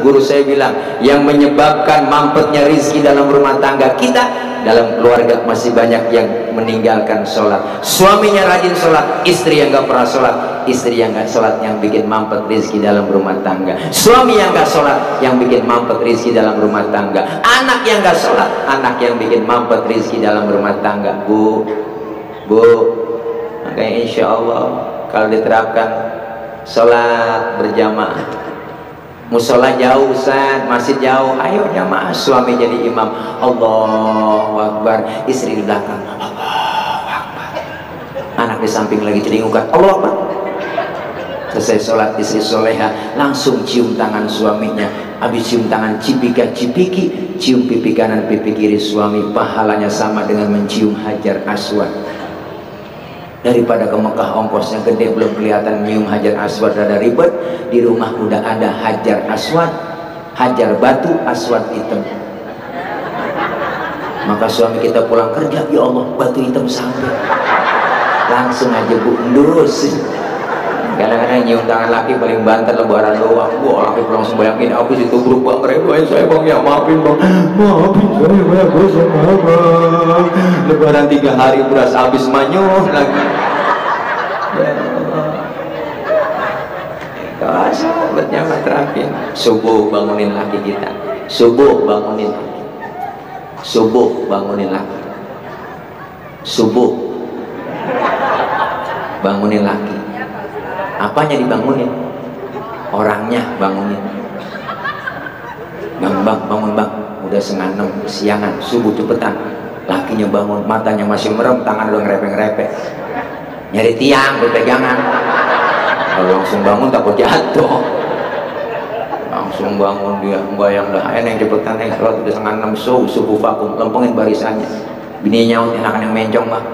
guru saya bilang, yang menyebabkan mampetnya rizki dalam rumah tangga kita, dalam keluarga masih banyak yang meninggalkan sholat. Suaminya rajin sholat, istri yang gak pernah sholat. Istri yang gak sholat yang bikin mampet rizki dalam rumah tangga. Suami yang gak sholat yang bikin mampet rizki dalam rumah tangga. Anak yang gak sholat, anak yang bikin mampet rizki dalam rumah tangga. Bu, makanya insya Allah kalau diterapkan sholat berjamaah, musola jauh Ustaz, masjid jauh, ayo jamaah, suami jadi imam, Allahu Akbar, istri di belakang, Allahu Akbar, anak di samping lagi celingukan, Allahu Akbar. Selesai sholat, istri soleha langsung cium tangan suaminya, habis cium tangan cipika-cipiki, cium pipi kanan pipi kiri suami, pahalanya sama dengan mencium Hajar Aswad. Daripada ke Mekah ongkosnya gede belum kelihatan nyium Hajar Aswad, rada ribet. Di rumah udah ada Hajar Aswad, Hajar batu, Aswad hitam. Maka suami kita pulang kerja, ya Allah batu hitam sampai, langsung aja bu endus. Kadang-kadang nyium tangan laki paling banter lebaran doang. Wah, laki pulang sembayangin aku situ berubah ngeredoin saya bang, ya maafin bang, maafin saya banyak dosa bang. Lebaran 3 hari beras habis manyuh lagi. Ya Allah. Kalau sahabatnya terakhir, subuh bangunin laki kita, subuh bangunin, subuh bangunin laki, subuh bangunin laki. Apanya dibangunin? Orangnya bangunin. Bang, bangun bang, udah 5:30 siangan, subuh cepetan. Lakinya bangun, matanya masih merem, tangan udah ngerepek-ngerepek, nyari tiang berpegangan. Kalau langsung bangun takut jatuh, langsung bangun dia, bayang dah yang cepetan, sholat udah 5:30, subuh vakum, lempengin barisannya. Bini nyaut, enakan yang mencong bang,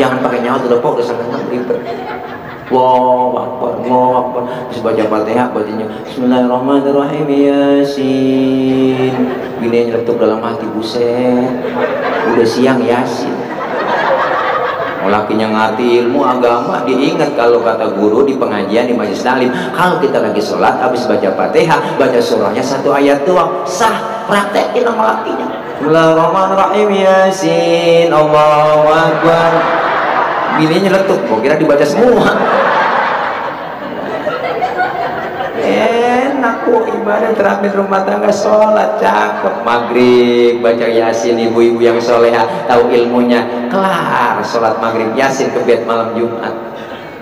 jangan pakai nyaut, udah 5:30 ribet. Allahu Akbar, Allahu Akbar. Terus baca Fatihah, bacanya Bismillahirrahmanirrahim, Yasin. Bini nyeletuk dalam hati, buset, udah siang Yasin. Lakinya ngerti ilmu agama, diingat kalau kata guru di pengajian di majelis taklim, kalau kita lagi sholat habis baca Fatihah, baca surahnya 1 ayat doang, sah. Praktekin sama lakinya. Bismillahirrahmanirrahim, Yasin. Allahu Akbar. Bininya nyeletuk, kok kira dibaca semua. Enak kok ibadah terapin rumah tangga, sholat cakep, maghrib baca Yasin, ibu-ibu yang soleha tahu ilmunya, kelar sholat maghrib Yasin ke bed malam Jumat.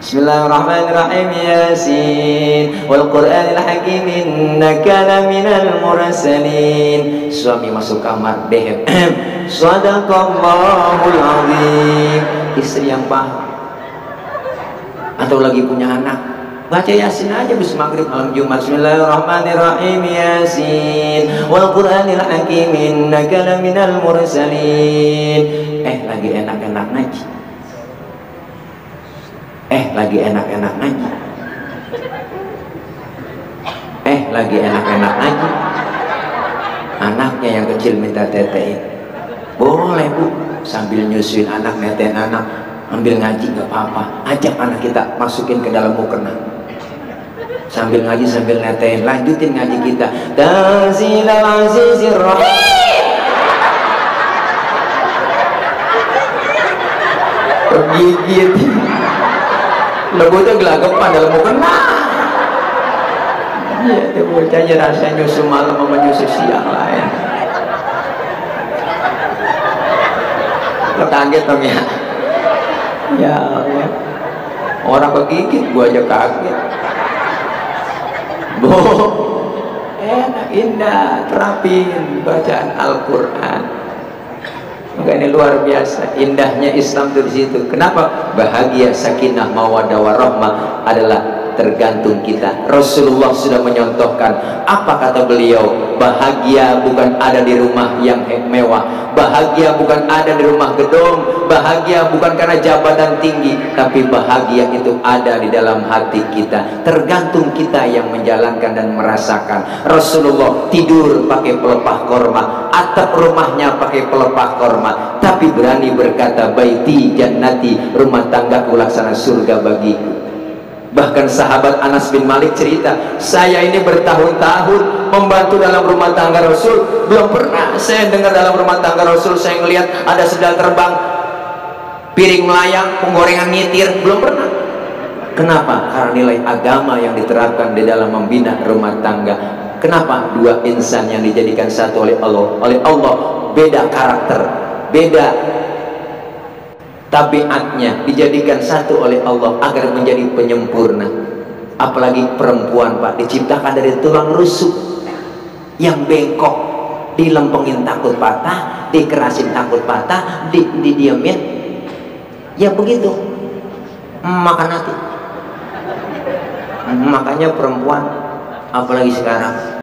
Bismillahirrahmanirrahim, Yasin wal Qur'anil hakim innaka laminal mursalin. Suami masuk kamar, dehem, sadaqallahul azim. Istri yang paham, atau lagi punya anak, baca Yasin aja bis maghrib malam Jumat. Bismillahirrahmanirrahim, Yasin wal Qur'anil hakim innaka laminal mursalin. Lagi enak-enak ngaji, lagi enak-enak ngaji, lagi enak-enak ngaji. Anaknya yang kecil minta tetein, boleh bu, sambil nyusuin anak, netein anak, ambil ngaji gak apa-apa. Ajak anak kita masukin ke dalam mukena, sambil ngaji sambil netein, lanjutin ngaji kita. Tanzilal azizir rahim. Kegigit lebutnya gelagapan dalam mukena. Iya, itu bocahnya rasanya nyusu malam sama nyusu siang lah ya. Lo kaget dong ya. Ya Allah, orang kegigit gua aja kaget. Bu, enak, indah, terapin bacaan Al-Quran. Maka ini luar biasa indahnya Islam dari situ. Kenapa? Bahagia, sakinah, mawaddah warahmah adalah tergantung kita. Rasulullah sudah menyontohkan, apa kata beliau? Bahagia bukan ada di rumah yang mewah, bahagia bukan ada di rumah gedung, bahagia bukan karena jabatan tinggi, tapi bahagia itu ada di dalam hati kita. Tergantung kita yang menjalankan dan merasakan. Rasulullah tidur pakai pelepah korma, atap rumahnya pakai pelepah korma, tapi berani berkata, baiti jannati, rumah tanggaku laksana surga bagiku. Bahkan sahabat Anas bin Malik cerita, saya ini bertahun-tahun membantu dalam rumah tangga Rasul, belum pernah saya dengar dalam rumah tangga Rasul saya ngelihat ada sendal terbang, piring melayang, penggorengan nyitir, belum pernah. Kenapa? Karena nilai agama yang diterapkan di dalam membina rumah tangga. Kenapa? Dua insan yang dijadikan satu oleh Allah beda karakter, beda tabiatnya, dijadikan satu oleh Allah agar menjadi penyempurna. Apalagi perempuan, Pak, diciptakan dari tulang rusuk yang bengkok, dilempengin takut patah, dikerasin takut patah, didiamin, ya begitu, makan hati. Makanya perempuan apalagi sekarang